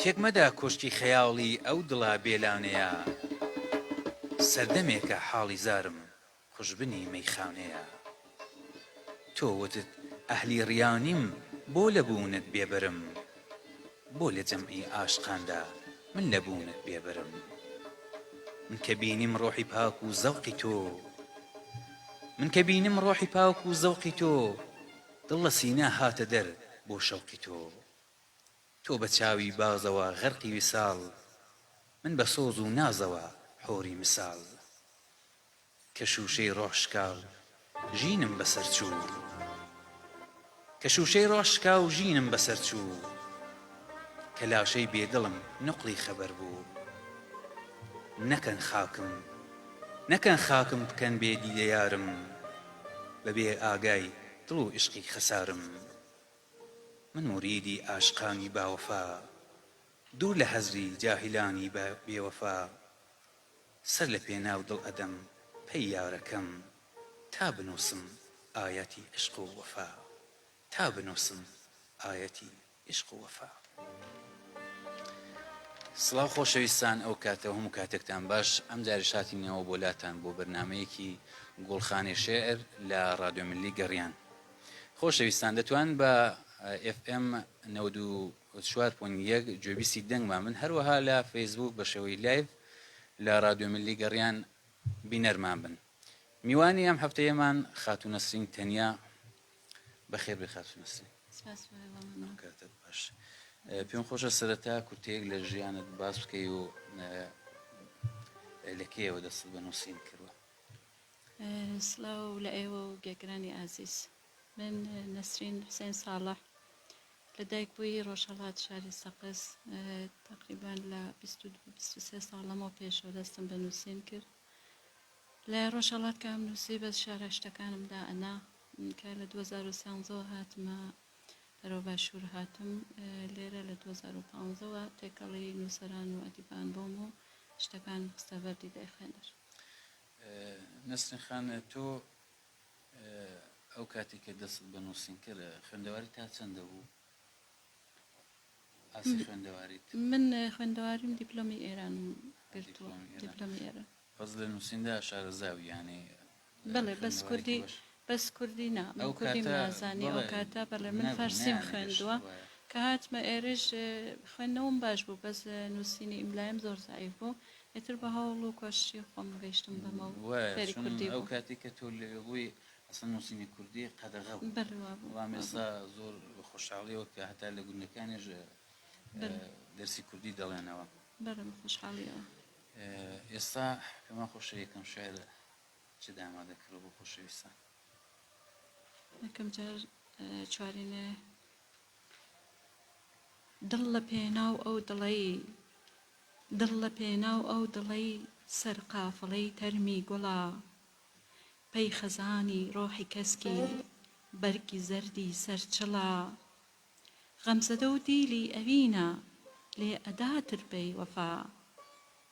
تێک مەدە کۆشکی خەیاڵی ئەو دڵە بێ لانەیە سەردەمێکە حاڵی زارم قوژبنی مەیخانەیە تۆ وتت ئەهلی ڕیانیم بۆ لە بوونت بێبەرم بۆ لە جەمعی ئاشقاندا من لە بوونت بێبەرم من کە بینیم ڕۆحی پاک و زەوقی تۆ من کە بینیم ڕۆحی پاک و زەوقی تۆ دڵ لە سینە هاتە دەر بۆ شەوقی تۆ تۆ بە چاوی بازەوە غەرقی ویساڵ من بە سۆز و نازەوە حۆری مساڵ کە شووشەی ڕۆح شکا و ژینم بەسەر چوو کە شووشەی ڕۆح شکا و ژینم بەسەر چوو کە لاشەی بێ دڵم نوقڵی خەبەر بوو نەکەن خاکم نەکەن خاکم بکەن بێ دیدە یارم بە بێ ئاگای دڵ و ئیشقی خەسارم من موریدی ئاشقانی باوەفا دوور لە هەزری جاهیلانی بێوەفا سەر لە پێناو دڵ ئەدەم پەی یارەکەم تا بنووسم ئایەتی عیشق و وەفا تا بنووسم ئایەتی عیشق و وەفا. سڵاو خۆشەویستان ئەو کاتە و هەموو کاتێکتان باش ئەم جاریش هاتینەوە بۆ لاتان بۆ بەرنامەیەکی گوڵخانەی شێعر لە ڕادیۆ ملی گەڕیان خۆشەویستان دەتوان بە FM 94.1 گوێبیستی دەنگمان بن هەروەها لە فەیسبوک بە شێوەی live لە ڕادیۆ ملی گەڕیان بینەرمان بن میوانی ئەم هەفتەیەمان خاتوو نەسرین تەنیا بەخێر بێ خاتوو نەسرین. سپاس بۆ ئێوە مەمنون. کاتت باش. پێم خۆشە سەرەتا کورتەیەک لە ژیانت باس بکەی و لە کەیەوە دەستت بە نووسین کردووە؟ سڵاو لە ئێوە و گێگرانی ئازیز. من نەسرین حوسێن ساڵح لە دایک بووی ڕۆژهەڵات شاری سەقز تەقریبان لە 22 23 ساڵ لەمەو پێشەوە دەستم بە نووسین کرد. لە ڕۆژهەڵات کە ئەمنووسی بەس شارە شتەکانم دائەنا کە لە 2013 وە هاتمە بەرەو باشوور هاتم لێرە لە 2015 وە تێکەڵی نووسەران و ئەدیبان بووم و شتەکانم خستە بەر دیدەی خوێنەر. نەسرین خان تۆ ئەو کاتێک کە دەستت بە نووسین کرد خوێندەواری تا چەندە بوو؟ ئاستی خوێندەواریت؟ من خوێندەواریم دیپلۆمی ئێرانم گرتووە دیپلۆمی ئێران. بەس لە نووسیندا شارەزاوی یانی بەڵێ بەس کوردی بەس کوردی نا من کوردیم نازانی ئەو کاتە بەڵێ من فارسیم خوێندووە کە هاتمە ئێرەش خوێندنەوەم باش بوو بەس نووسینی ئیملایم زۆر زەعیف بوو ئیتر بە هەوڵ و کۆششی خۆم گەیشتم بەمە و فێری کوردی ئەو کاتی کە تۆ لەوێ بووی ئەسڵەن نووسینی کوردی قەدەغە بوو بەڵێ وا بوو بەڵام ئێستا زۆر بە خۆشحاڵیەوە کە هەتا لە گوندەکانیش دەرسی کوردی دەڵێنەوە بەڵێ بە خۆشحاڵیەوە. ئێستا پێمان خۆشە یەکەم شعر چت ئامادە کردوە بۆ خۆشەویستان؟ یەکەم جار چوارینە دڵ لە پێناو ئەو دڵەی دڵ لە پێناو ئەو دڵەی سەر قافڵەی تەرمی گوڵە پەی خەزانی ڕۆحی کەسکی بەرگی زەردی سەر چڵە غەمزەدە و دیلی ئەوینە لێ ئەدا ترپەی وەفا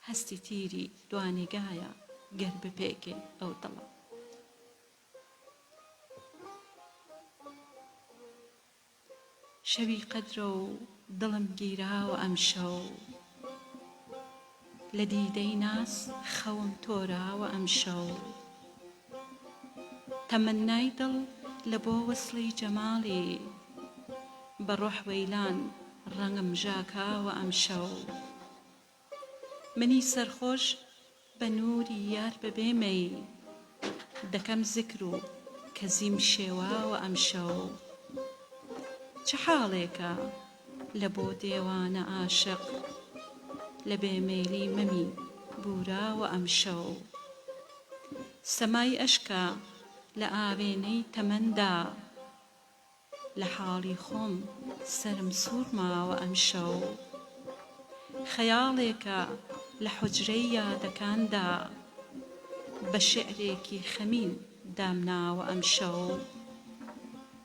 هەستی تیری دوا نیگایە گەر بپێکێ ئەو دڵە. شەوی قەدرە و دڵم گیراوە ئەمشەو لە دیدەی ناز خەوم تۆراوە ئەمشەو. تەمەننای دڵ لە بۆ وەسڵی جەماڵی بە ڕۆح وەیلان ڕەنگم ژاکاوە ئەمشەو منی سەرخۆش بە نووری یار بە بێ مەی دەکەم زکر و کەزیم شێواوە ئەمشەو چ حاڵێکە لە بۆ دێوانە عاشق لە بێ مەیلی مەمی بووراوە ئەمشەو. سەمای ئەشکە لە ئاوێنەی تەمەندا لە حاڵی خۆم سەرم سوڕماوە ئەمشەو خەیاڵێکە لە حوجرەی یادەکاندا بە شیعرێکی خەمین دامناوە ئەمشەو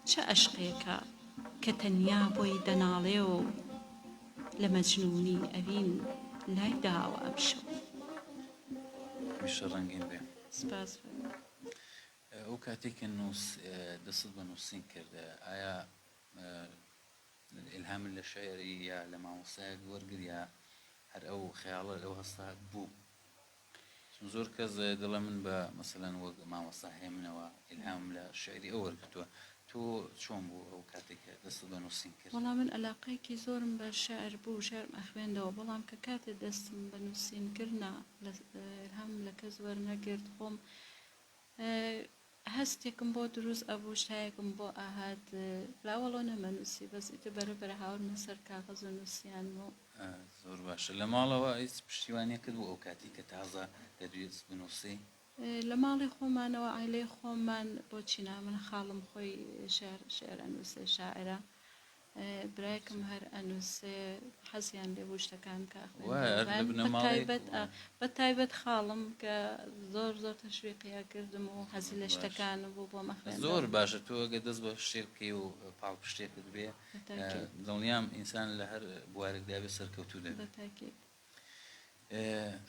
چ ئەشقێکە کە تەنیا بۆی دەناڵێ و لە مەجنوونی ئەوین لای داوە ئەمشەو. هەمیشە ڕەنگین بێ. سپاس. ئەو کاتەی کە نووس دەستت بە نووسین کرد ئایا ئیلهامت لە. لە شیعری یا لە مامۆستایەک وەرگر یا هەر ئەو خەیاڵە لەو هەستە بوو؟ چون زۆر کەس دەڵێ من بە مەسەلەن وەک مامۆستا هێمنەوە ئیلهامم لە شیعری ئەو وەرگرتووە تۆ چۆن بوو ئەو کاتێک کە دەستت بە نووسین کرد؟ وەڵا من ئەلاقەیەکی زۆرم بە شیعر بوو شیعرم ئەخوێندەوە بەڵام کە کاتێ دەستم بە نووسین کرد نا ئیلهامم لە کەس وەرنەگرت خۆم هەستێکم بۆ دروست ئەبوو شتایەکم بۆ ئەهات لاوەڵۆ نەمەنووسی بەس ئیتر بەرە بەرە هاورمە سەر کاغەز و نووسیانم و. زۆر باشە لە ماڵەوە هیچ پشتیوانیەکت بوو ئەو کاتی کە تازە دەتویست بنووسی؟ لە ماڵی خۆمانەوە عایلەی خۆمان بۆچی نا من خاڵم خۆی شعر شعر ئەنووسێ شاعرە برایەکم هەر ئەنووسێ حەزیان لێ بوو شتەکان کە ئەخوێندەوە بە تایبەت خاڵم کە زۆر زۆر تەشویقی ئەکردم و حەزی لە شتەکان بوو بۆم ئەخوێندەوە. زۆر باشە تۆ ئەگەر دەست بە شتێک بکەی و پاڵپشتێکت بێ دڵنیام ئینسان لە هەر بوارێکدا بێ سەرکەوتوو دەبێت. بەتاکید.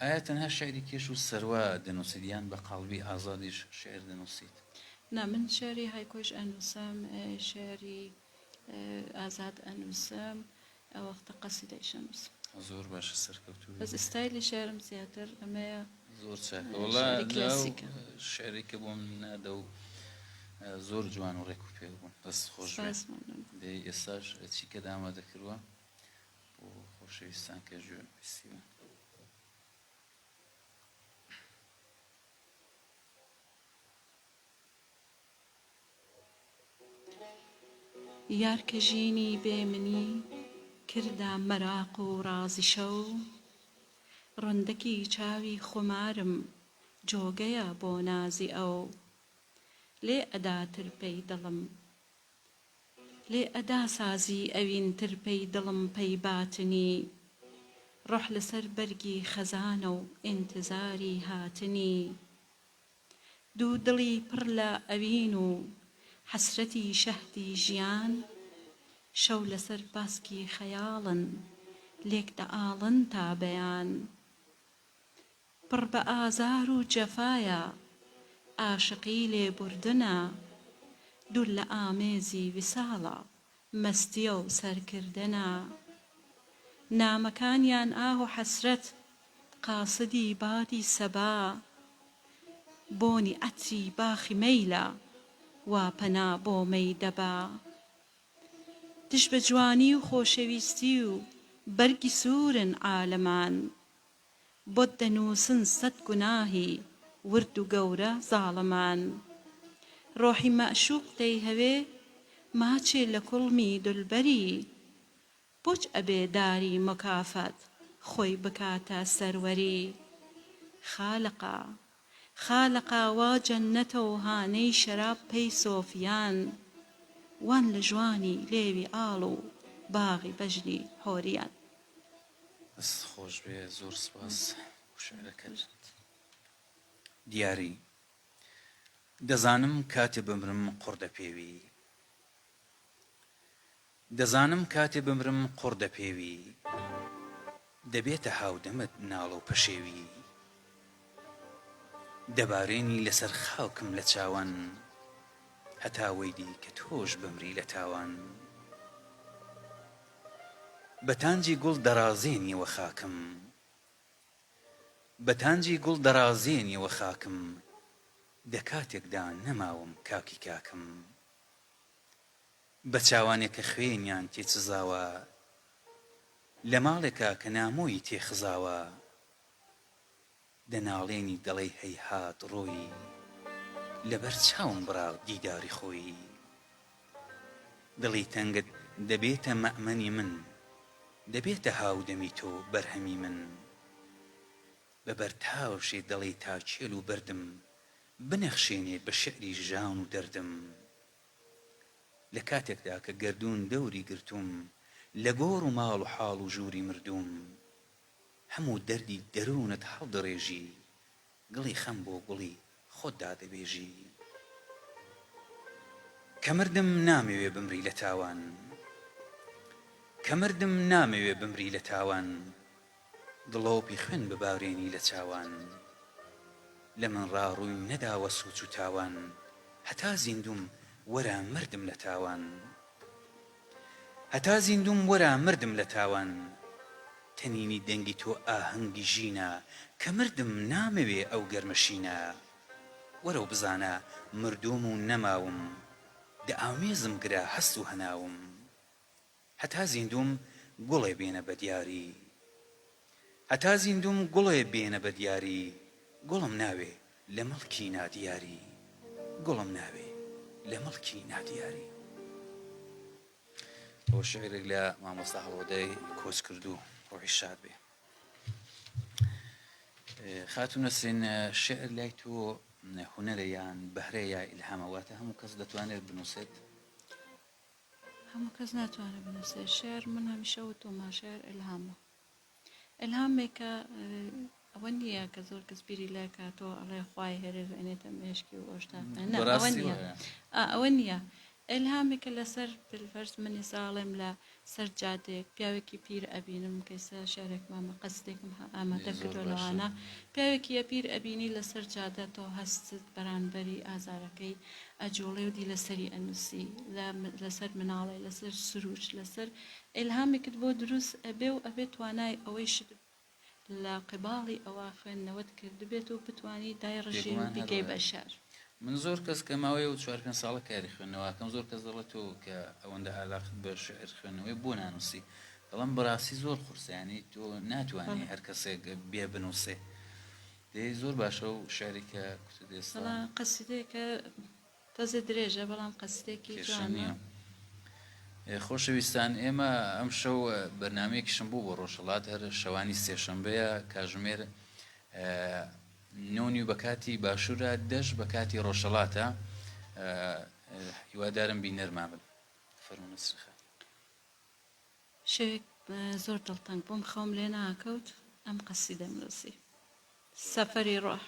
ئایا تەنها شیعری کێش و سەروا دەنووسیت یان بە قاڵبی ئازادیش شیعر دەنووسیت؟ نا من شیعری هایکۆیش ئەنووسم، شیعری ئازاد ئەنووسم، ئەوەختە قەسیدەیش ئەنووسم. زۆر باشە سەرکەوتوو بەس ستایلی شیعرم زیاتر ئەمەیە. زۆر چاکە وەڵا شیعری کلاسیکە. شیعری کە بۆم نادە و زۆر جوان و ڕێک و پێک بوون. دەست خۆش بێ. سپاس مەمنون. دەی ئێستاش چی کەت ئامادە کردووە؟ بۆ خۆشەویستان کە گوێ بیستی بن. یار کە ژینی بێ منی کردە مەراق و ڕازی شەو ڕندەکی چاوی خومارم جۆگەیە بۆ نازی ئەو لێ ئەدا ترپەی دڵم لێ ئەدا سازی ئەوین ترپەی دڵم پەی باتنی ڕۆح لەسەر بەرگی خەزانە و ئینتزاری هاتنی دوو دڵی پڕ لە ئەوین و حەسرەتی شەهدی ژیان شەو لەسەر باسکی خەیاڵن لێک دەئاڵن تا بەیان پڕ بە ئازار و جەفایە ئاشقی لێبوردنە دوور لە ئامێزی ویساڵە مەستیە و سەرکردنە نامەکانیان ئاه و حەسرەت قاسدی بادی سەبا بۆنی عەتری باخی مەیلە وا پەنا بۆ مەی دەبا دژ بە جوانی و خۆشەویستی و بەرگی سوورن عالەمان بۆت دەنووسن سەت گوناهی ورد و گەورە زاڵمان ڕۆحی مەعشوق دەیهەوێ ماچێ لە کوڵمی دولبەری بۆچ ئەبێ داری مکافات خۆی بکاتە سەروەری خالقا خالقا وا جەننەتە و هانەی شەراب پەی سۆفیان وان لە ژوانی لێوی ئاڵ و باغی بەژنی حۆریان. دەستت خۆش بێ زۆر سپاس بۆ شعرەکەت. دیاری دەزانم کاتێ بمرم قوڕ دەپێوی دەزانم کاتێ بمرم قوڕ دەپێوی دەبێتە هاودەمت ناڵە و پەشێوی دەبارێنی لەسەر خاکم لە چاوان هەتا وەیدی کە تۆش بمری لە تاوان. بە تانجی گوڵ دەڕازێنیەوە خاکم بە تانجی گوڵ دەڕازێنیەوە خاکم دە کاتێکدا نەماوم کاکی کاکم بە چاوانێ کە خوێنیان تێ چزاوە لە ماڵێکا کە نامۆیی تێ خزاوە دەناڵێنی دەڵێی هەیهات ڕۆیی لەبەر چاوم بڕا دیداری خۆیی دڵی تەنگت دەبێتە مەئمەنی من دەبێتە هاودەمی تۆ بەرهەمی من بە بەرتاوشێ دەڵێی تا کێل و بەردم بنەخشێنێ بە شیعری ژان و دەردم لە کاتێکدا کە گەردوون دەوری گرتووم لە گۆڕ و ماڵ و حاڵ و ژووری مردووم هەموو دەردی دەروونت هەڵدەڕێژی گڵی خەم بۆ گوڵی خۆت دادەبێژی کە مردم نامەوێ بمری لە تاوان کە مردم نامەوێ بمری لە تاوان دڵۆپی خوێن ببارێنی لە چاوان لە من ڕا ڕووی نەداوە سووچ و تاوان هەتا زیندووم وەرە مردم لە تاوان. هەتا زیندووم وەرە مردم لە تاوان. تەنینی دەنگی تۆ ئاهەنگی ژینە کە مردم نامەوێ ئەو گەرمە شینە. وەرە و بزانە مردووم و نەماوم دە ئامێزم گرە هەست و هەناوم. هەتا زیندووم گوڵێ بێنە بە دیاری. هەتا زیندووم گوڵێ بێنە بە دیاری گوڵم ناوێ لە مڵکی نادیاری گوڵم ناوێ لە مڵکی نادیاری. ئەوە شیعرێک لە مامۆستا هەڵۆدای کۆچکردوو ڕۆحی شاد بێ. خاتوو نەسرین شیعر لای تۆ هونەرە یان بەهرە یا ئیلهامە واتە هەموو کەس دەتوانێت بنووسێت؟ هەموو کەس ناتوانێت بنووسێت شعر من هەمیشە وتومە شعر ئیلهامە ئیلهامێکە ئەوە نییە کە زۆر کەس بیری لەکاتەوە ئەڵێ خوای هێرێ ئەنێتە مێشکی و ئەوشتا ئەوە نییە ئەوە نییە ئیلهامێکە لەسەر بالفەرز من ئێستا ئەڵێم لە سەر جادەیەک پیاوێکی پیر ئەبینم کە ئێستا شعرێکم ئەمە قەسیدەیەکم ئامادە زۆر کردووە باشە. لەوانە پیاوێکی ئەپیر ئەبینی لەسەر جادە تۆ هەستت بەرانبەری ئازارەکەی ئەجوڵێ و دی لەسەری ئەنوسی لە لەسەر مناڵێ لەسەر سروشت لەسەر ئیلهامێکت بۆ دروست ئەبێ و ئەبێ توانای ئەوەیشت لە قیباڵی ئەوە خوێندنەوەت کردبێت و بتوانی دایڕژی و بێگومان هەر بیکەی وایە. بە شعر. من زۆر کەس کە ماوەی ئەو چوار پێنج ساڵە کاری خوێندنەوە ئەکەم زۆر کەس دەڵێ تۆ کە ئەوەندە ئالاقت بە شعر خوێندنەوەی بۆ نانووسی دەڵێم بەڕاستی زۆر قورسە یانی تۆ ناتوانی بەڵێ. هەر کەسێک بێ بنووسێ دەی زۆر باشە و شعری کە کوتت ئێستا. وەڵا قەسیدەیەکە تۆزێ درێژە بەڵام قەسیدەیەکی کێشە جوانە. نییە خۆشەویستان ئێمە ئەمشەو بەرنامەیەکیشم بوو بۆ ڕۆژهەڵات هەر شەوانی سێشەنبەیە کاژمێر نۆ نیو بە کاتی باشوورە دەش بە کاتی ڕۆژهەڵاتە هیوادارم بینەرمان بن فەرموو نەسرین خان. شەوێک زۆر دڵتەنگ بووم خەوم لێ ناکەوت ئەم قەسیدەم نووسی سەفەری ڕۆح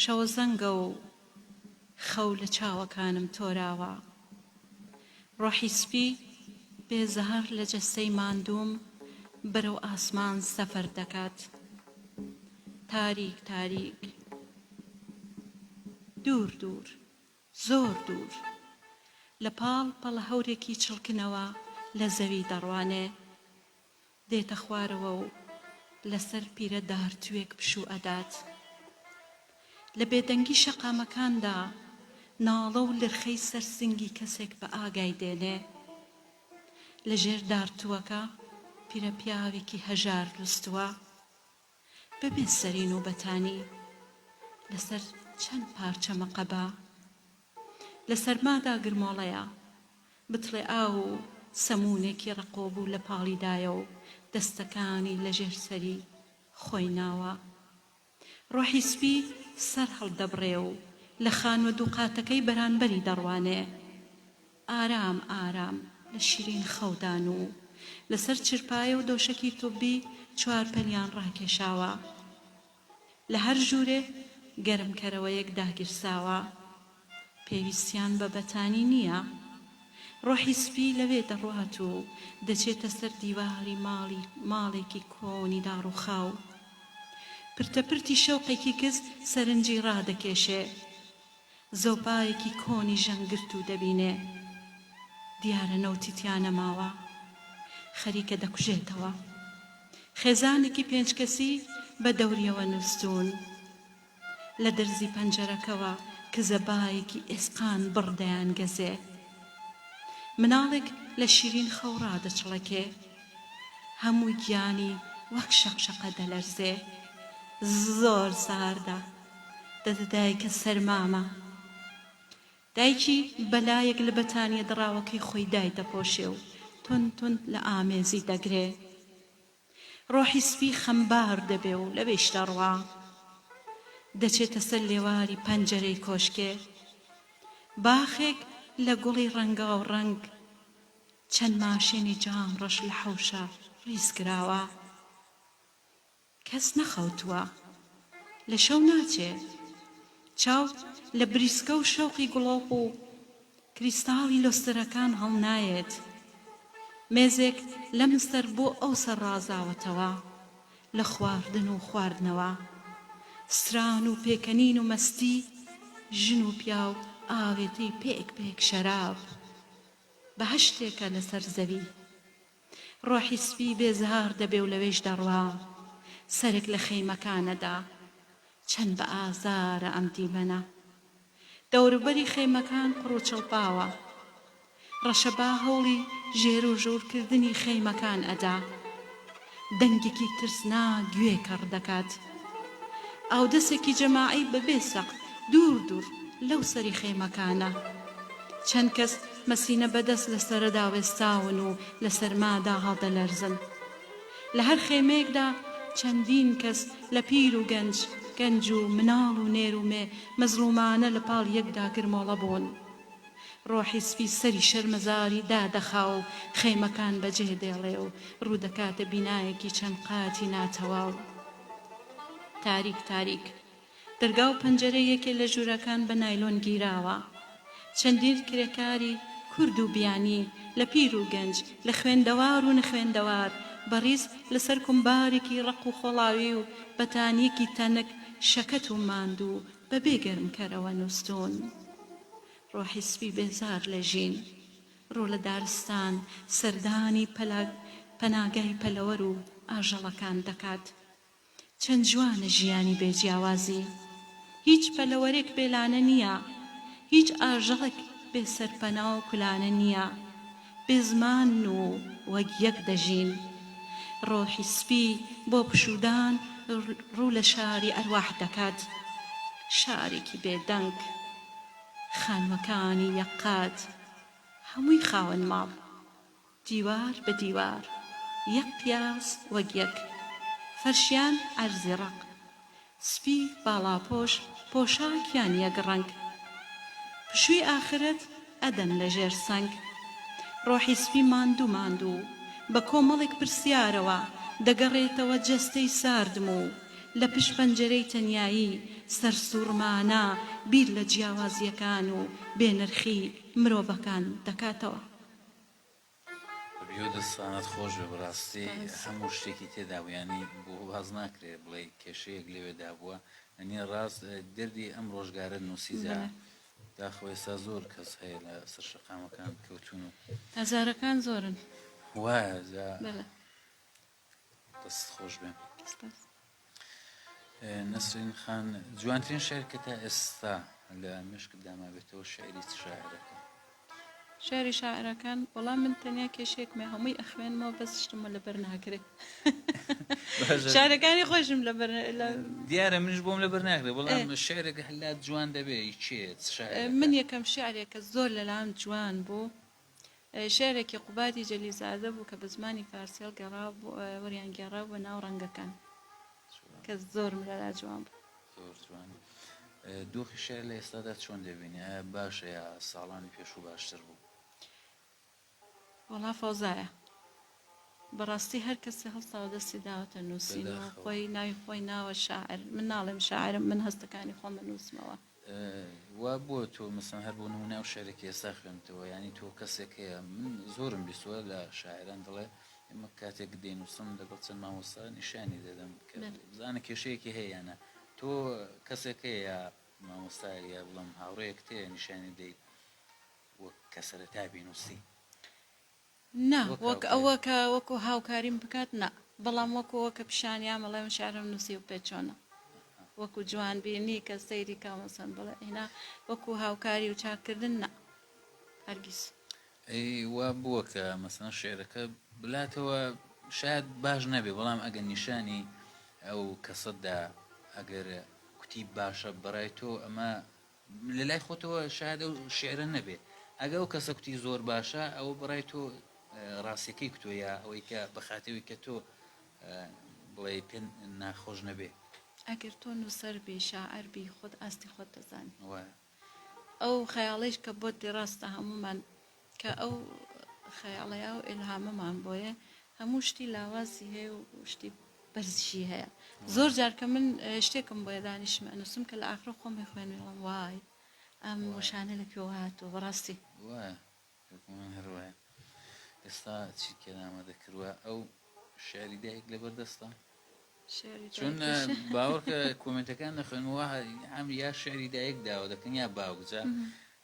شەوەزەنگە و خەو لە چاوەکانم تۆراوە. ڕۆحی سپی بێزار لە جەستەی ماندووم بەرەو ئاسمان سەفەر دەکات. تاریک تاریک. دوور دوور. زۆر دوور. لە پاڵ پەڵە هەورێکی چڵکنەوە لە زەوی دەڕوانێ. دێتە خوارەوە و لەسەر پیرە دارتوێک پشوو ئەدات. لە بێدەنگی شەقامەکاندا ناڵە و لرخەی سەر سنگی کەسێک بە ئاگای دێنێ. لە ژێر دارتووەکە پیرە پیاوێکی هەژار نوستووە. بەبێ سەرین و بەتانی لەسەر چەند پارچە مەقەبا. لە سەرمادا گرمۆڵەیە. بتڵێ ئاو و سەموونێکی ڕەقۆبوو لە پاڵیدایە و دەستەکانی لە ژێر سەری خۆی ناوە. ڕۆحی سپی سەر هەڵدەبڕێ و لە خانووە دووقاتەکەی بەرانبەری دەڕوانێ. ئارام ئارام لە شیرین خەودان و لەسەر چرپایە و دۆشەکی توبی چوارپەلیان ڕاکێشاوە. لە هەر ژوورێ گەرمکەرەوەیەک داگیرساوە. پێویستیان بە بەتانی نییە. ڕۆحی سپی لەوێ دەڕوات و دەچێتە سەر دیواری ماڵی ماڵێکی کۆنی داڕووخاو. پرتەپرتی شەوقێکی کز سەرنجی ڕادەکێشێ. زۆپایەکی کۆنی ژەنگگرتوو دەبینێ. دیارە نەوتی تیا نەماوە. خەریکە دەکوژێتەوە. خێزانێکی پێنج کەسی بە دەوریەوە نووستوون. لە درزی پەنجەرەکەوە کزە بایەکی ئێسقان بڕ دەیانگەزێ. مناڵێک لە شیرین خەو ڕادەچڵەکێ. هەموو گیانی وەک شەقشەقە دەلەرزێ. زۆر ساردە. دەدە دایکە سەرمامە. دایکی بە لایەک لە بەتانیە دڕاوەکەی خۆی دایدەپۆشێ و توند توند لە ئامێزی دەگرێ. ڕۆحی سپی خەمبار دەبێ و لەوێیش دەڕوا. دەچێتە سەر لێواری پەنجەرەی کۆشکێ. باخێک لە گوڵی ڕەنگاوڕەنگ، چەند ماشێنی جام ڕەش لە حەوشە ڕیز کراوە. کەس نەخەوتووە. لە شەو ناچێ. چاو لە بریسکە و شەوقی گڵۆپ و کریستاڵی لۆستەرەکان هەڵنایەت. مێزێک لەم سەر بۆ ئەو سەر ڕازاوەتەوە لە خواردن و خواردنەوە. ستران و پێکەنین و مەستی ژن و پیاو ئاوێتەی پێک پێک شەراب. بەهەشتێکە لەسەر زەوی. ڕۆحی سپی بێزار دەبێ و لەوێیش دەڕوا. سەرێک لە خەیمەکان ئەدا. چەند بە ئازارە ئەم دیمەنە. دەوروبەری خەیمەکان قوڕوچڵپاوە. ڕەشەبا هەوڵی ژێروژوورکردنی خەیمەکان ئەدا. دەنگێکی ترسناک گوێ کەڕ دەکات. ئاودەسێکی جەماعی بە بێ سەقف دوور دوور لەو سەری خەیمەکانە. چەند کەس مەسینە بە دەست لە سەرەدا وێستاون و لە سەرمادا هەڵدەلەرزن. لە هەر خەیمەیەکدا چەندین کەس لە پیر و گەنج، گەنج و مناڵ و نێر و مێ مەزڵوومانە لە پاڵ یەکدا گرمۆڵە بوون. ڕۆحی سپی سەری شەرمەزاری دادەخا و خەیمەکان بەجێ دێڵێ و ڕوو دەکاتە بینایەکی چەند قاتی ناتەواو. تاریک تاریک. دەرگا و پەنجەرەی یەکێ لە ژوورەکان بە نایلۆن گیراوە. چەندین کرێکاری کورد و بیانی، لە پیر و گەنج، لە خوێندەوار و نەخوێندەوار، بە ڕیز لەسەر کومبارێکی ڕەق و خۆڵاوی و بەتانییەکی تەنک، شەکەت و ماندوو، بە بێ گەرمکەرەوە نووستوون. ڕۆحی سپی بێزار لە ژین. ڕوو لە دارستان، سەردانی پەناگای پەلەوەر و ئاژەڵەکان دەکات. چەند جوانە ژیانی بێ جیاوازی. هیچ پەلەوەرێک بێ لانە نییە. هیچ ئاژەڵێک بێ سەرپەنا و کولانە نییە. بێ زمانن و وەک یەک دەژین. ڕۆحی سپی بۆ پشوودان ڕوو لە شاری ئەرواح دەکات. شارێکی بێ دەنگ. خانووەکانی یەک قات. هەمووی خاوەن ماڵ. دیوار بە دیوار. یەک قیاس وەک یەک. فەرشیان عەرزی ڕەق. سپی باڵاپۆش پۆشاکیان یەک ڕەنگ. پشووی ئاخرەت ئەدەن لە ژێر سەنگ. ڕۆحی سپی ماندوو ماندوو بە کۆمەڵێک پرسیارەوە دەگەڕێتەوە جەستەی ساردم و لە پشت پەنجەرەی تەنیایی سەرسووڕمانە بیر لە جیاوازییەکان و بێنرخی مرۆڤەکان دەکاتەوە. بیۆ دەستانت خۆش بێ بەڕاستی هەموو شتێکی تێدا بوو یانی بۆ باس ناکرێ بڵێی کێشەیەک لەوێدا بووە ئەنی ڕاست دەردی ئەم ڕۆژگارە نووسی جا داخەوە ئێستا زۆر کەس هەیە لە سەر شەقامەکان کەوتون و ئازارەکان زۆرن وایە جا دەست خۆش بێ. سپاس. نەسرین خان جوانترین شعر کە تا ئێستا لە مێشکتدا مابێتەوە شعری چ شاعرەکە؟ شعری شاعرەکان وەڵا من تەنیا کێشەیەکم هەیە هەمووی ئەخوێنمەوە بەس شتم لەبەر ناکرێ شعرەکانی خۆشم لەبەر دیارە منیش بۆم لەبەر ناکرێ بەڵام شعرێک لات جوان دەبێ کێ من یەکەم شعرێک کە زۆر لەلام جوان بوو شیعرێکی قوبادی جەلیزادە بوو کە بە زمانی فارسی هەڵگەڕابوو وەریان گێڕابوو بە ناو ڕەنگەکان کە زۆرم لەلا جوان بوو. زۆر جوان. دۆخی شیعر لە ئێستادا چۆن دەبینی؟ ئایا باشە یا ساڵانی پێشوو باشتر بوو؟ وەڵا فەوزایە. بەڕاستی هەر کەسێ هەڵساوە دەستی داوەتە نووسین و خۆی ناوی خۆی ناوە شاعر. من ناڵێم شاعرم من هەستەکانی خۆم ئەنووسمەوە. وا بووە تۆ مەسەن هەر بۆ نموونە ئەو شعرێک ئێستا خوێندتەوە یانی تۆ کەسێک هەیە من زۆرم بیستووە لە شاعران دەڵێ ئێمە کاتێک دەینووسم لەگەڵ چەند مامۆستا نیشانی دەدەم کە بزانە کێشەیەکی هەیە یان نا تۆ کەسێک هەیە یا مامۆستایەک یا بڵێم هاوڕێیەکت هەیە نیشانی بدەیت وەک کە سەرەتا بینووسی نا وەک ئەوە کە وەکو هاوکاریم بکات نا بەڵام وەکو ئەوە کە پیشانیام ئەڵێ من شعرم نووسی و پێت چۆنە وەکو جوان بینی کە سەیری کا مەسەن بڵێ هینا وەکو هاوکاری و چاککردن نا هەرگیز. ئەی وا بووە کە مەسەن شعرەکە بلاتەوە شاید باش نەبێ بەڵام ئەگەر نیشانی ئەو کەسەت دا ئەگەر کوتی باشە بەڕای تۆ ئەمە لە لای خۆتەوە شاید ئەو شیعرە نەبێ ئەگە ئەو کەسە کوتی زۆر باشە ئەوە بەڕای تۆ ڕاستیەکەی کوتوە یا ئەوەی کە بەخاتەوەی کە تۆ بڵێ پێ ناخۆش نەبێ. ئەگەر تۆ نووسەر بی شاعر بی خۆت ئاستی خۆت دەزانی ئەو خەیاڵەیش کە بۆت دێ ڕاستە هەموومان کە ئەو خەیاڵەیا و ئیلهامەمان بۆیە هەموو شتی لاوازی هەیە و شتی بەرزیشی هەیە زۆر جار کە من شتێکم بۆیە دانیشم ئەنووسم کە لە ئاخرە خۆم خوێنم ئەڵێم وای ئەم وشانە لە کوێوە هاتووە بەڕاستی. وایە بێگومان هەر وایە. ئێستا چیت پێ ئامادە کردووە؟ ئەو شعری دایک لەبەر دەستە؟ چون باوەڕکە کۆمێنتەکان دەخوێنمەوە ئەم یا شعری دایک داوا دەکەن یا باوک جا.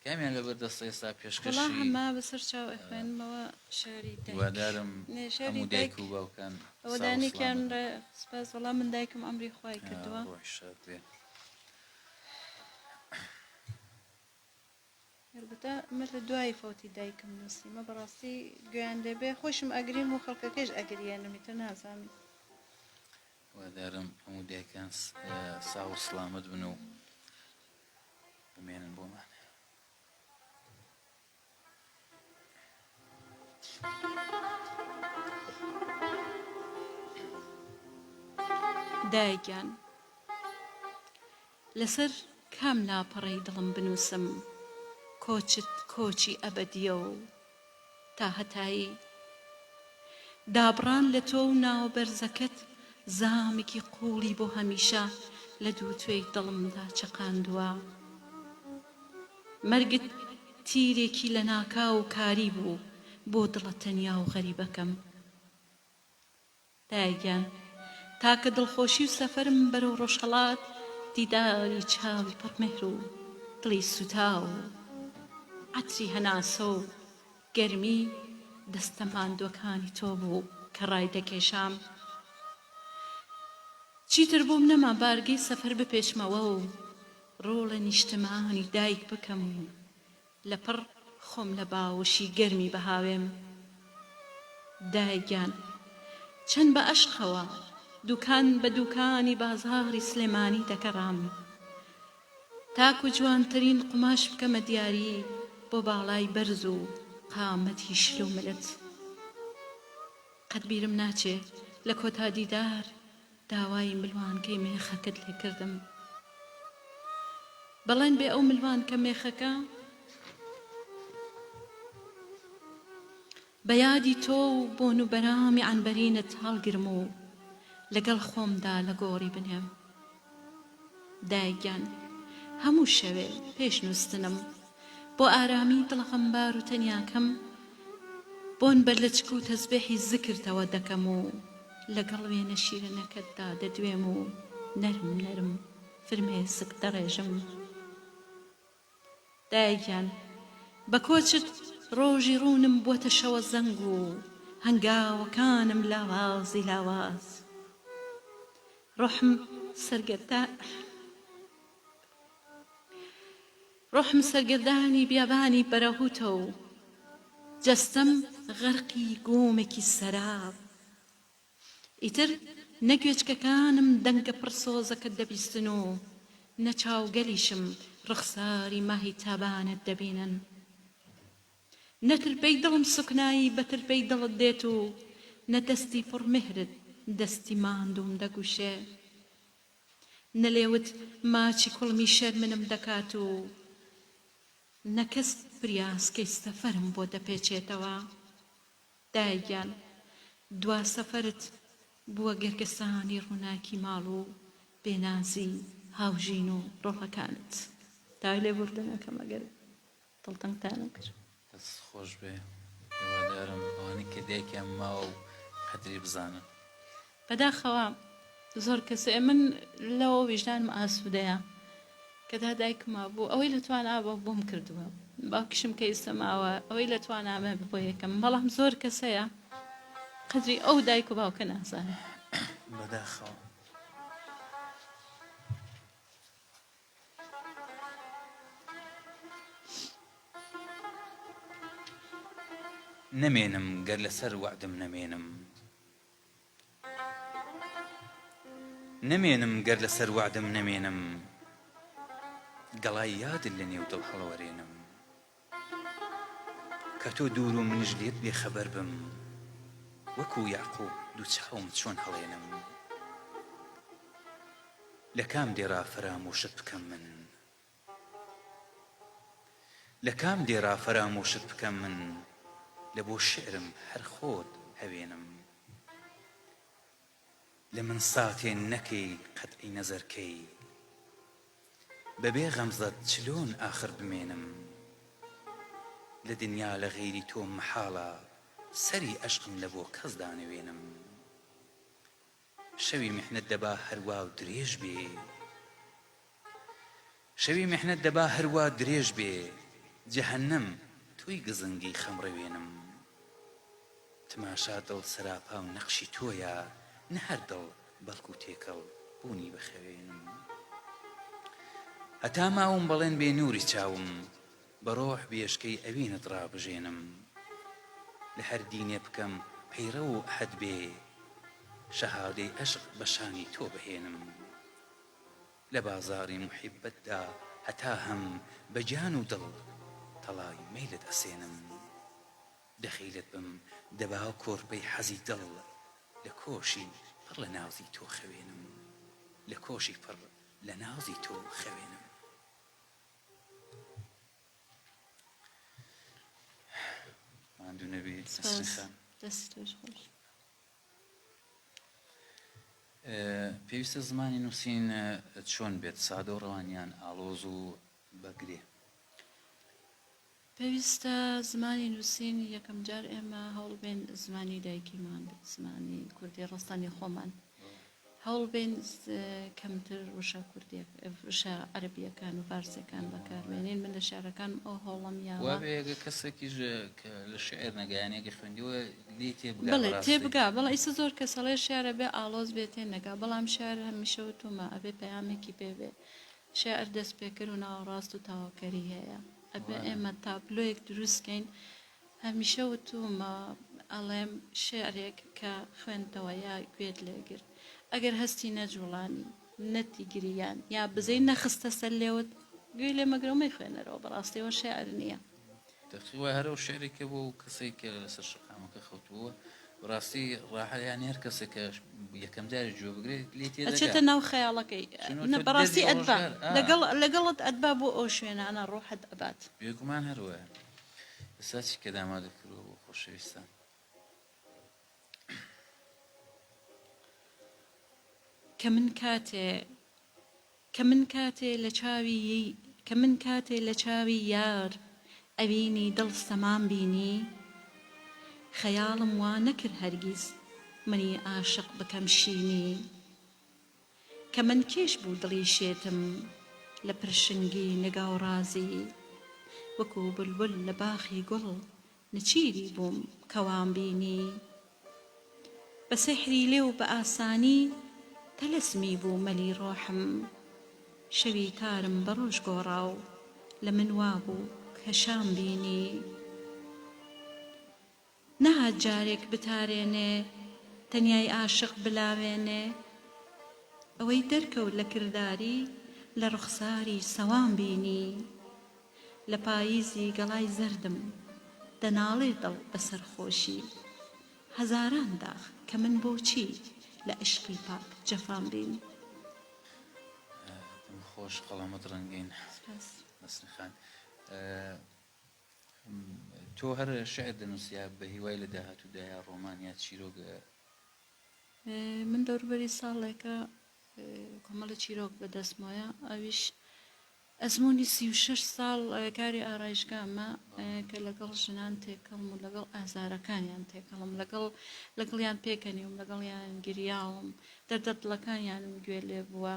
کامیان لەبەر دەستە ئێستا وەڵا پێشکەشی هەمە بەسەر چاو ئەخوێنمەوە شعری دایک هیوادارم نێ شعری هەموو دایک دایک و باوکان ئەوە ساغ و دانێکیان سڵامەت بن. ڕێ سپاس وەڵا من دایکم عەمری خوای کردووە. ڕۆحی شاد بێ. ئەلبەتە من لە دوای فەوتی دایکم نووسیمە بەڕاستی گوێیان لێبێ خۆشم ئەگریم و خەڵکەکەیش ئەگریێنم ئیتر نازانم. هیوادارم هەموو دایکان ساغ و سڵامەت بن و بمێنن بۆمان. دایە گیان لەسەر کام لاپەڕەی دڵم بنووسم کۆچت کۆچی ئەبەدییە و تا هەتایی دابڕان لە تۆ و ناوە بەرزەکەت زامێکی قووڵی بۆ هەمیشە لە دووتوێی دڵمدا چەقاندووە. مەرگت تیرێکی لەناکاو و کاری بوو بۆ دڵە تەنیا و غەریبەکەم. دایە گیان، تاکە دڵخۆشی و سەفەرم بەرەو ڕۆژهەڵات دیداری چاوی پڕ مێهر و دڵی سووتاو و عەتری هەناسە و گەرمی دەستە ماندووەکانی تۆ بوو کە ڕایدەکێشام. چیتر بۆم نەما بارگەی سەفەر بپێچمەوە و ڕوو لە نیشتمانی دایک بکەم و لەپڕ خۆم لە باوەشی گەرمی بهاوێم. دایە گیان، چەند بە ئەشقەوە دوکان بە دوکانی بازاڕی سلێمانی دەگەڕام تاکو جوانترین قوماش بکەمە دیاری بۆ باڵای بەرز و قامەتی شل و ملت. قەت بیرم ناچێ لە کۆتا دیدار داوای ملوانکەی مێخەکەت لێ کردم. بەڵێن بێ ئەو ملوانکە مێخەکە بە یادی تۆ و بۆن و بەرامی عەنبەرینت هەڵگرم و لەگەڵ خۆمدا لە گۆڕی بنێم. دایە گیان هەموو شەوێ پێش نووستنم بۆ ئارامی دڵە غەمبار و تەنیاکەم بۆن بە لەچک و تەزبێحی زکرتەوە دەکەم و لەگەڵ وێنە شیرنەکەتدا دەدوێم و نەرم نەرم فرمێسک دەڕێژم. دایە گیان بە کۆچت ڕۆژی ڕوونم بووەتە شەوە زەنگ و هەنگاوەکانم لاوازی لاواز. ڕۆحم سەرگەردان ڕۆحم سەرگەردانی بیابانی بەرەهوتە و جەستەم غەرقی گۆمێکی سەراب. ئیتر نە گوێچکەکانم دەنگە پڕ سۆزەکەت دەبیستن و نە چاوگەلیشم ڕوخساری ماهی تابانت دەبینن. نە ترپەی دڵم سوکنایی بە ترپەی دڵت دێت و نە دەستی پڕ میهرت دەستی ماندووم دەگوشێ. نە لێوت ماچی کوڵمی شەرمنم دەکات و نە کەس پریاسکەی سەفەرم بۆ دەپێچێتەوە. دایە گیان دوا سەفەرت بووە گەرگەسانی ڕووناکی ماڵ و بێنازی هاوژین و ڕۆڵەکانت. داوای لێبوردن ئەکەم ئەگەر دڵتەنگتانم کرد. دەست خۆش بێ هیوادارم ئەوانەی کە دایکیان ماوە و قەدری بزانن. بەداخەوە زۆر کەس من لەوە ویژدانم ئاسوودەیە کە تا دایکم مابوو ئەوەی لە توانا بوو بۆم کردووە باوکیشم کە ئیستا ماوە ئەوەی لە توانامە بۆ یەکەم بەڵام زۆر کەس هەیە قەدری ئەو دایک و باوکە نازانێ. بەداخەوە. نەمێنم گەر لەسەر وەعدم نەمێنم. نەمێنم گەر لەسەر وەعدم نەمێنم. گەڵای یادت لە نێو دڵ هەڵەوەرێنم. کە تۆ دوور و منیش لێت بێ خەبەر بم. وەکوو یەعقووب دوو چاوم چۆن هەڵێنم. لە کام دێڕا فەرامۆشت بکەم من؟ لە کام دێڕا فەرامۆشت بکەم من؟ لە بۆ شیعرم هەر خۆت هەوێنم. لە من ساتێ نەکەی قەتعی نەزەر کەی؟ بە بێ غەمزەت چلۆن ئاخر بمێنم؟ لە دنیا لە غەیری تۆ مەحاڵە سەری ئەشقم لە بۆ کەس دانەوێنم. شەوی میحنەت دەبا هەر وا درێژ بێ شەوی میحنەت دەبا هەر وا درێژ بێ. جەهەنەم تۆی گزنگی خەم ڕەوێنم. تماشا دڵ سەراپا و نەقشی تۆیە نە هەر دڵ بەڵکو تێکەڵ بوونی بە خەوێنم. هەتا ماوم بەڵێن بێ نووری چاوم بە ڕۆح بێشکەی ئەوینت ڕابژێنم. لە هەر دینێ بکەم پەیڕەو و ئەحەد بێ شەهادەی ئەشق بە شانی تۆ بهێنم. لە بازاڕی موحیبەتدا هەتا هەم بە گیان و دڵ تەڵای مەیلت ئەسێنم. دەخیلت بم دەبا کۆرپەی حەزی دڵ لە کۆشی پڕ لە نازی تۆ خەوێنم لە کۆشی پڕ لە نازی تۆ خەوێنم. ماندوو نەبی نەسرین سپاس خان. دەستی تۆش خۆش. پێویستە زمانی نووسین چۆن بێت، سادە و ڕەوان یان ئاڵۆز و بە گرێ؟ پێویستە زمانی نووسین یەکەم جار ئێمە هەوڵبێن زمانی دایکیمان بێت، زمانی کوردی ڕەسەنی خۆمان. هەوڵبێن کەمتر وشە کوردیە وشە عەرەبیەکان و فارسیەکان بەکاربێنین من لە شعرەکانم ئەو هەوڵەم یاوە. وابێ ئەگەر کەسێکیش کە لە شعر نەگا یانی ئەگەر خوێندیوە لێی تێبگا بەڵێ بەڕاستی. تێبگا بەڵێ ئیستا زۆر کەس ئەڵێ شعر ئەبێ ئاڵۆز بێ تێنەگا بەڵام شعر هەمیشە وتومە ئەبێ پەیامێکی پێ بێ شعر دەستپێکەر و ناوەڕاست و تەواوکەری هەیە ئەبێ ئێمە تابلۆیەک دروست کەین هەمیشە وتوومە ئەڵێم شیعرێک کە خوێندتەوە یا گوێت لێ گرت ئەگەر هەستی نەجوڵانی نەتی گریان یا بزەی نەخستە سەر لێوت گوێی لێ مەگرە و مەیخوێنەرەوە بەڕاستی ئەوە شیعر نییە. دەقی وایە هەر ئەو شیعرەی کە بۆ ئەو کەسەی کە لەسەر شەقامەکە خەوتبووە بەڕاستی ڕاحەت یانی هەر کەسێک کە یەکەم جاری گوێ بگرێت لێی تێدەگا. ئەچێتە ناو خەیاڵەکەی چونۆ نە تۆ بەڕاستی دەردی ئەتبا ڕۆژگار ئا. لەگەڵ لەگەڵت ئەتبا بۆ ئەو شوێنانە ڕۆحت ئەبات. بێگومان هەر وایە. ئێستا چی کەت ئامادە کردووە بۆ خۆشەویستان؟ کە من کاتێ کە من کاتێ لە چاوی کە من کاتێ لە چاوی یار ئەوینی دڵ سەمام بینی خەیاڵم وا نەکرد هەرگیز منی عاشق بکەم شینی کە من کێش بوو دڵی شێتم لە پرشنگی نگا و ڕازی وەکوو بولبول لە باخی گوڵ نچیری بووم کە وام بینی بە سیحری لێو بە ئاسانی تەلەسمی بوو مەلی ڕۆحم شەوی تارم بە ڕۆژ گۆڕا و لە من وابوو کە شام بینی. نەهات جارێک بتارێنێ تەنیای ئاشق بلاوێنێ ئەوەی دەرکەوت لە کرداری لە ڕوخساری سەوام بینی لە پاییزی گەڵای زەردم دەناڵێ دڵ بە سەرخۆشی هەزاران داخ کە من بۆچی لە عیشقی پاک جەفام بینی. دەم خۆش قەڵەمت ڕەنگین سپاس. نەسرین خان. تۆ هەر شیعر دەنووسی یا بە هیوای لە داهاتوودا یا ڕۆمان یا چیرۆک؟ من دەوروبەری ساڵێکە کۆمەڵی چیرۆک بەدەستمەوەیە ئەویش ئەزمموی 36 ساڵ کاری ئارایشگامە کە لەگەڵ ژنان تێکەڵم و لەگەڵ ئازارەکانیان تێکەڵم لەگەڵ لەگەڵیان پێکەنیوم لەگەڵیان گریاوم دەردە دڵەکانیانم گوێ لێ بووە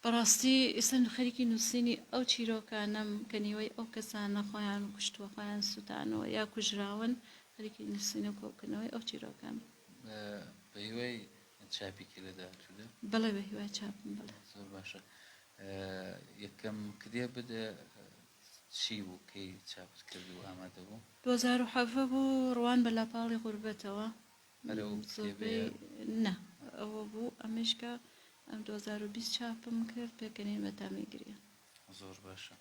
بەڕاستی ئیستا خەریکی نووسینی ئەو چیرۆکانەم کە نیوەی ئەو کەسانە خۆیان کوشتووە، خۆیان سووتانووە یا کوژراون، خەریکی نووسین و کۆکردنەوەی ئەو چیرۆکانەم. بە هیوای چاپی کەی لە داهاتوودا؟ بەڵێ بە هیوای چاپم بەڵێ. زۆر باشە. یەکەم کتێبت چی بوو؟ کەی چاپت کرد و ئامادە بوو؟ 2017 بوو، ڕوان بە لاپاڵی غوربەتەوە. هەر ئەو زۆربەی کتێبەیە؟ نا ئەوە بوو ئەمەیش کە ئەم 2020 چاپم کرد پێکەنین بە تامی گریان. زۆر باشە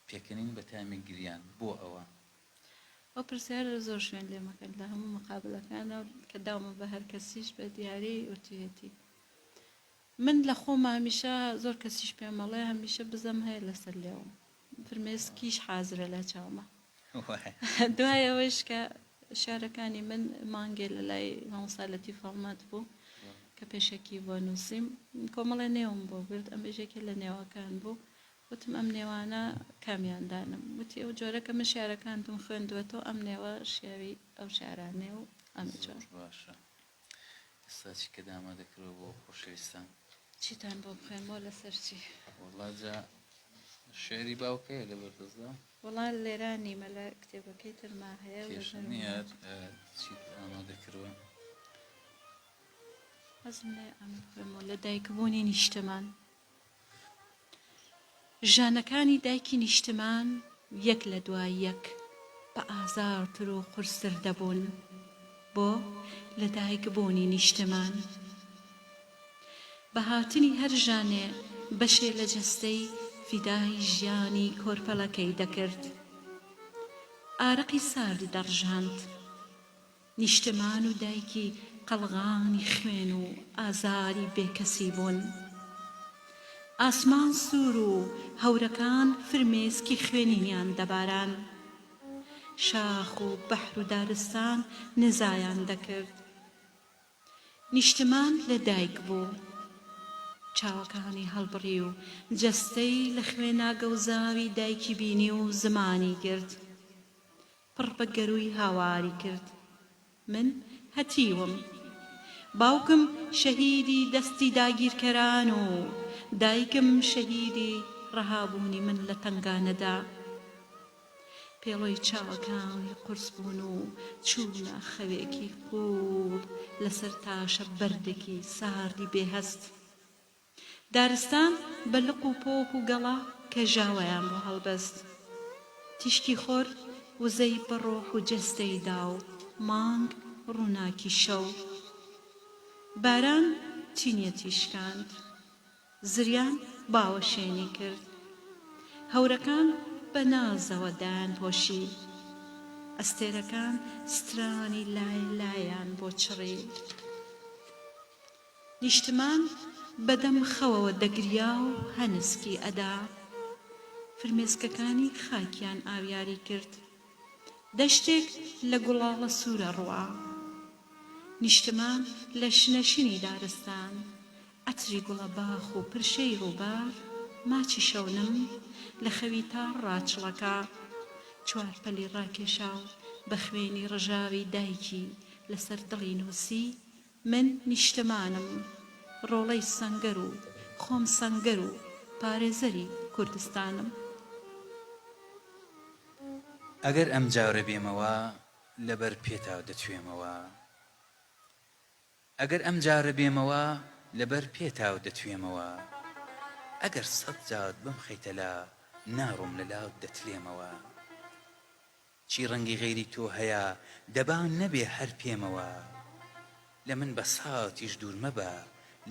پێکەنین بە تامی گریان بۆ ئەوە؟ ئەو پرسیارە لە زۆر شوێن لێ مەکەن لە هەموو مقابلەکانە کە داومە بە هەر کەسیش بە دیاری وتویەتی من لە خۆم هەمیشە زۆر کەسیش پێم ئەڵێ هەمیشە بزەم هەیە لەسەر لێوم فرمێسکیش حازرە لە چاوما دوای ئەوەیش کە شعرەکانی من مانگێ لە لای مامۆستا لەتیف هەڵمەت بوو کە پێشەکی بۆ نووسیم کۆمەڵێ نێوم بۆ برد ئەم یەکێ لە نێوەکان بوو وتم ئەم نێوانە کامیان دانم وتی ئەو جۆرە کە من شعرەکانتم خوێندووەتەوە ئەم نێوە شیاوی ئەو شعرانەیە و ئەم جۆر باشە ئێستا چی کە ئامادە کردووە بۆ خۆشەویستان؟ چیتان بۆ بخوێنمەوە لەسەر چی؟ وەڵا جا. شعری باوک هەیە لەبەر دەستدا؟ وەڵا لێرە نیمە لە کتێبەکەی ترما هەیە و کێشە لەبەرم نییە چیت ئامادە کردووە؟ حەزم لێ ئەم بخوێنمەوە لە دایکبوونی نیشتمان. ژانەکانی دایکی نیشتمان یەک لە دوای یەک بە ئازارتر و قورستر دەبوون بۆ لە دایکبوونی نیشتمان. بە هاتنی هەر ژانێ بەشێ لە جەستەی فیدای ژیانی کۆرپەلەکەی دەکرد. ئارەقی ساردی دەڕژاند. نیشتمان و دایکی قەڵغانی خوێن و ئازاری بێکەسی بوون. ئاسمان سوور و هەورەکان فرمێسکی خوێنینیان دەباران. شاخ و بەحر و دارستان نزایان دەکرد. نیشتمان لە دایک بوو. چاوەکانی هەڵبڕی و جەستەی لە خوێنا گەوزاوی دایکی بینی و زمانی گرت. پڕ بە گەرووی هاواری کرد، من هەتیوم. باوکم شەهیدی دەستی داگیرکەران و دایکم شەهیدی ڕەهابوونی من لە تەنگانەدا. پێڵۆی چاوەکانی قورس بوون و چوونە خەوێکی قووڵ لەسەر تاشە بەردێکی ساردی بێ هەست. دارستان بە لق و پۆپ و گەڵا کەژاوەیان بۆ هەڵبەست. تیشکی خۆر وزەی بە ڕۆح و جەستەی دا و مانگ ڕووناکی شەو. باران تینیەتی شکاند. زریان باوەشێنی کرد. هەورەکان بە نازەوە دایانپۆشی. ئەستێرەکان سترانی لایە لایەیان بۆ چڕی. نیشتمان بە دەم خەوەوە دەگریا و هەنسکی ئەدا. فرمێسکەکانی خاکیان ئاویاری کرد. دەشتێک لە گوڵاڵە سوورە ڕوا. نیشتمان لە شنەشینی دارستان، عەتری گوڵە باخ و پرشەی ڕووبار، ماچی شەونم لە خەوی تاڕ ڕاچڵەکا. چوارپەلی ڕاکێشا و بە خوێنی ڕژاوی دایکی لەسەر دڵی نووسی، من نیشتمانم، ڕۆڵەی سەنگەر و خۆم سەنگەر و پارێزەری کوردستانم. ئەگەر ئەمجارە بێمەوە لەبەر پێتا دەتوێمەوە ئەگەر ئەمجارە بێمەوە لەبەر پێتا دەتوێمەوە ئەگەر سەت جات بمخەیتە لا ناڕۆم لە لات دەتلێمەوە. چی ڕەنگی غەیری تۆ هەیە دەبا نەبێ هەر پێمەوە لە من بە ساتیش دوور مەبە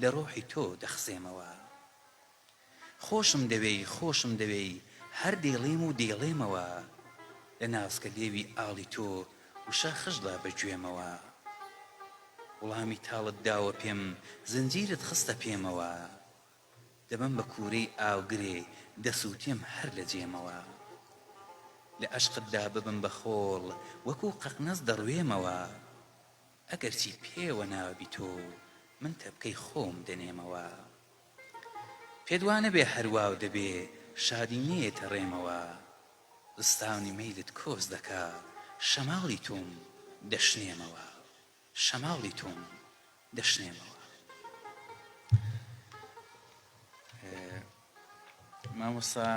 لە ڕۆحی تۆ دەخزێمەوە خۆشم دەوێی خۆشم دەوێی هەر دەیڵێم و دەیڵێمەوە لە ناسکە لێوی ئاڵی تۆ وشە خشڵە بە گوێمەوە وڵامی تاڵت داوە پێم زنجیرت خستە پێمەوە. دەبم بە کوورەی ئاوگرێ دەسووتێم هەر لە جێمەوە لە ئەشقتدا ببم بە خۆڵ وەکوو قەقنەس دەڕوێمەوە ئەگەرچی پێوە نابی تۆ من تەپکەی خۆم دەنێمەوە پێت وا نەبێ هەر واو دەبێ شادی نەیەتە ڕێمەوە زستانی مەیلت کۆس دەکا شەماڵی تۆم دەشنێمەوە. شەماڵی تۆم دەشنێمەوە. مامۆستا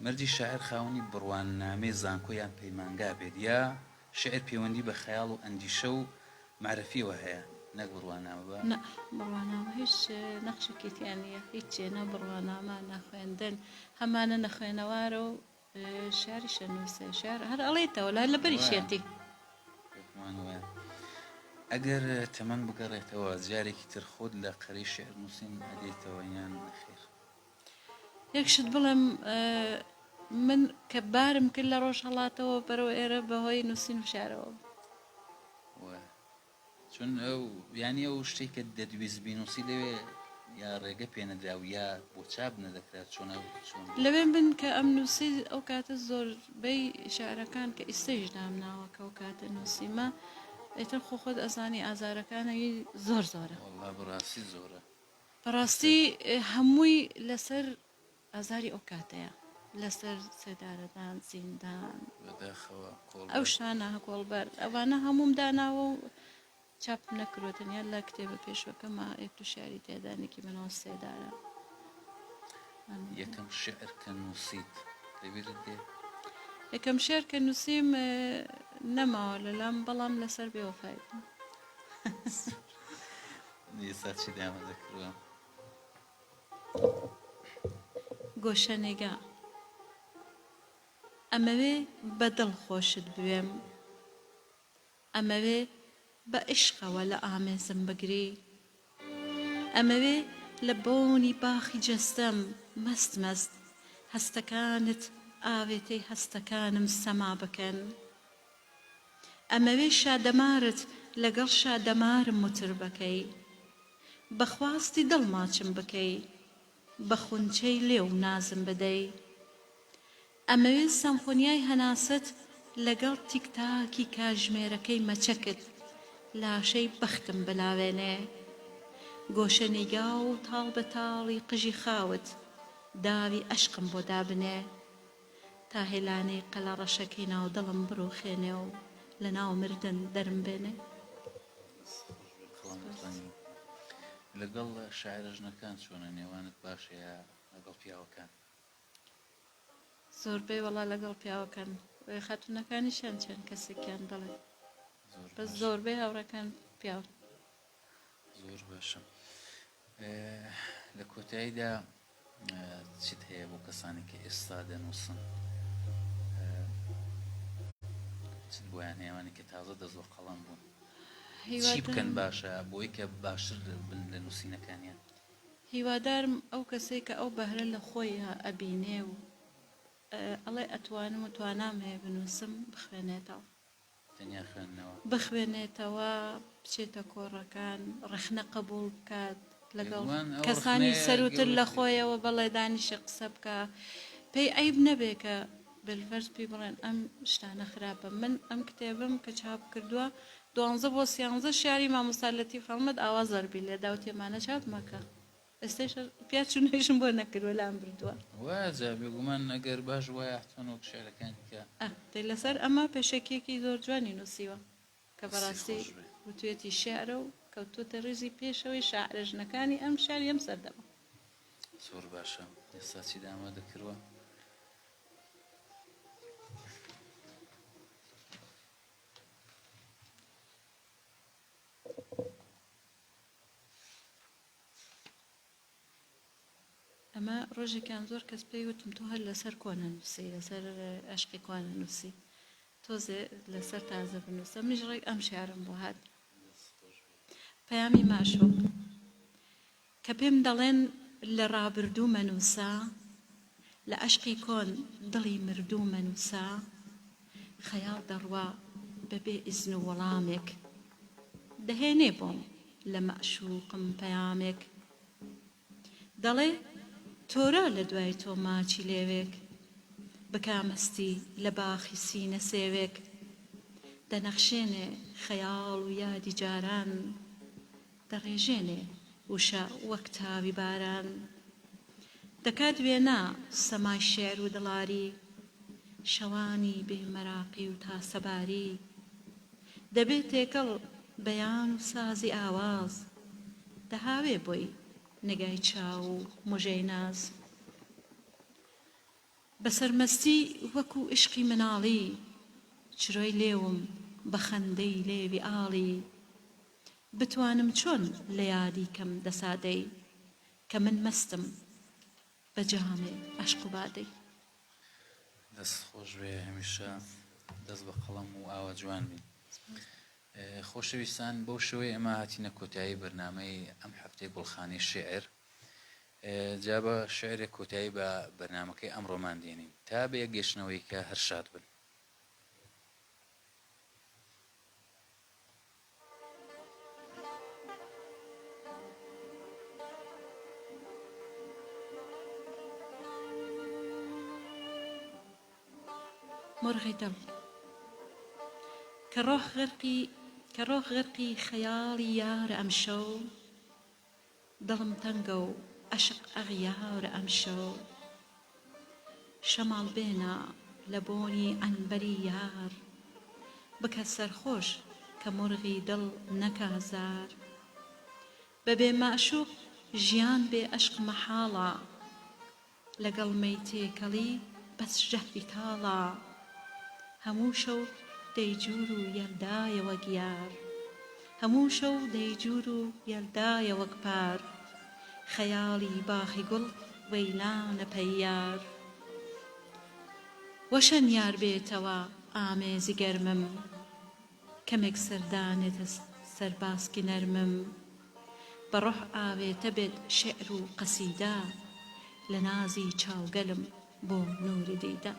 مەرجی شاعر خاوەنی بڕوانامەی زانکۆ یان پەیمانگا بێت یا شعر پەیوەندی بە خەیاڵ و ئەندیشە و مەعرەفیەوە هەیە نەک بڕوانامە بە نا بڕوانامە هیچ نەخشێکی تیا نییە هیچ نە بڕوانامە نە خوێندن هەمانە نەخوێنەوارە و شعریش ئەنووسێ شعر هەر ئەڵێتەوە لە لەبەریشیەتی. بێگومان وایە. ئەگەر تەمەن بگەڕێتەوە جارێکی تر خۆت لە قەرەی شیعر نووسین ئەدەیتەوە یان نەخێر؟ یەک شت بڵێم من کە بارم کرد لە ڕۆژهەڵاتەوە بەرەو ئێرە بەهۆی نووسین و شعرەوە بوو. وایە. چون ئەو یانی ئەو شتەی کە دەتویست بینووسی لەوێ یا ڕێگە پێ نەدرا و یا بۆ چاپ نەدەکرا چۆن ئەو چۆن بوو؟ لەوێ من کە ئەمنووسی ئەو کاتە زۆربەی شعرەکان کە ئیستەیش دامناوە کە ئەو کاتە نووسیمە ئیتر خۆ خۆت ئەزانی ئازارەکانەوی زۆر زۆرە. وەڵڵا بەڕاستی زۆرە. بەڕاستی هەمووی لەسەر ئازاری ئەو کاتەیە لەسەر سێدارەدان، زیندان، بەداخەوە کۆڵبەر. ئەو شتانە، کۆڵبەر، ئەوانە هەمووم داناوە و چاپم نەکردووە، تەنیا لە کتێبە پێشوەکەما یەک دوو شیعری تێدا نێکی بەناو سێدارە. یەکەم شیعر کە نووسیت لەبیرت دێ؟ یەکەم شیعر کە نووسیم نەماوە لەلام بەڵام لەسەر بێوەفای بوو. ئێستا چیت ئامادە کردووە؟ گۆشەنیگا. ئەمەوێ بە دڵ خۆشت بوێم. ئەمەوێ بە عیشقەوە لە ئامێزم بگری. ئەمەوێ لە بۆنی باخی جەستەم مەست مەست هەستەکانت ئاوێتەی هەستەکانم سەما بکەن. ئەمەوێ شادەمارت لەگەڵ شادەمارم موتربەکەی. بە خواستی دڵ ماچم بکەی. بە خونچەی لێو نازم بدەی. ئەمەوێ سەمفۆنیای هەناسەت لەگەڵ تیک تاکی کاژمێرەکەی مەچەکت لاشەی بەختم بلاوێنێ. گۆشە نیگا و تاڵ بە تاڵی قژی خاوت داوی ئەشقم بۆ دابنێ. تا هێلانەی قەلەڕەشەکەی ناو دڵم بڕوخێنێ و لە ناو مردن دەرم بێنێ. دەست خۆش بێ قەڵەمت ڕەنگین. لەگەڵ شاعیرە ژنەکان چۆنە نێوانت باشە یا لەگەڵ پیاوەکان؟ زۆربەی وەڵا لەگەڵ پیاوەکان خاتونەکانیشیان چەند کەسێکیان بەڵێ زۆر بەس باشە زۆربەی هاوڕێکان پیاون. زۆر باشە لە کۆتاییدا چیت هەیە بۆ کەسانی کە ئێستا دەنووسن چت بۆیان هەیەوانی کە تازە دەست بە قەڵەم بوون چی بکەن باشە بۆی کە باشتر بن لە نووسینەکانیان؟ هیوادارم ئەو کەسەی کە ئەو بەهرە لە خۆیا ئەبینێ و ئەڵێ ئەتوانم و توانام هەیە بنووسم بخوێنێتەوە. تەنیا خوێندنەوە. بخوێنێتەوە، بچێتە کۆڕەکان، ڕەخنە قبوڵ بکات، لەگەڵ بێگومان ئەو کەسانی ڕەخنەیە سەرووتر لە گەورەترین. خۆیەوە بەڵێ دانیشێ قسە بکا، پێی عەیب نەبێ کە بالفەرز پێی بڵێن ئەم شتانە خراپە. من ئەم کتێبەم کە چاپ کردووە دوانزە بۆ سیانزە شیعری مامۆستا لەتیف هەڵمەت ئاوا زەربی لێدا وتی ئەمانە چاپ مەکە. ئێستایش پیا چوونەوەیشم بۆ نەکردووە لام بردووە. وایە جا بێگومان ئەگەر باش وایە حتمەن وەک شیعرەکانی کە. ئە دەی لەسەر ئەمە پێشەکیەکی زۆر جوانی نووسیوە کە دەستی بەڕاستی خۆش بێ. وتویەتی شیعرە و کەوتووەتە ڕیزی پێشەوەی شاعرە ژنەکانی ئەم شیعری ئەم سەردەمە. زۆر باشە ئێستا چیت ئامادە کردوە؟ ئەمە ڕۆژێکیان زۆر کەس پێی وتم تۆ هەر لەسەر کۆنە نووسی لەسەر ئەشقی کۆنە نووسی تۆزێ لەسەر تازە بنووسە منیش ڕێک ئەم شارم بۆ هات پەیامی ماشوق کە پێم دەڵێن لە ڕابردوو مەنووسە لە ئەشقی کۆن دڵی مردوو مەنووسە خەیاڵ دەڕوا بە بێ ئیزن و وەڵامێک دەهێنێ بۆم لە مەعشووقم پەیامێک دەڵێ تۆرا لە دوای تۆ ماچی لێوێک بکا مەستی لە باخی سینە سێوێک دەنەخشێنێ خەیاڵ و یادی جاران دەڕێژێنێ وشە وەک تاوی باران دەکات وێنا سەمای شیعر و دڵاری شەوانی بێ مەراقی و تاسەباری دەبێ تێکەڵ بەیان و سازی ئاواز دەهاوێ بۆی نگای چاو و موژەی ناز بە سەرمەستی وەکو ئیشقی مناڵی چرۆی لێوم بە خەندەی لێوی ئاڵی بتوانم چۆن لە یادی کەم دەسا دەی کە من مەستم بە جامێ عەشق و بادەی. دەست خۆش بێ هەمیشە دەست بە قەڵەم و ئاوا جوان بی. خۆشەویستان بەو شێوەیە ئێمە هاتینە کۆتایی بەرنامەی ئەم هەفتەی گوڵخانەی شیعر جا بە شیعرێک کۆتایی بە بەرنامەکەی ئەمڕۆمان دێنین تا بە یەک گەشتنەوەی کە هەر شاد بن. مرغی دڵ کە ڕۆح غەرقی کە ڕۆح غەرقی خەیاڵی یارە ئەمشەو دڵم تەنگە و عەشق ئەغیارە ئەمشەو شەماڵ بێنە لە بۆنی عەنبەری یار بکە سەرخۆش کە مورغی دڵ نەکا زار بە بێ مەعشوق ژیان بێ ئەشق مەحاڵە. لەگەڵ مەی تێکەڵی بەس ژەهری تاڵە. هەموو شەو دەیجوور و یەلدایە وەک یار. هەموو شەو دەیجوور و یەلدایە وەک پار. خەیاڵی باخی گوڵ وەیلانە پەییار. وەشەن یار بێتەوە ئامێزی گەرمم. کەمێک سەردانێتە سەر باسکی نەرمم. بە ڕۆح ئاوێتە بێت شیعر و قەسیدە. لە نازی چاوگەلم بۆ نووری دیدە.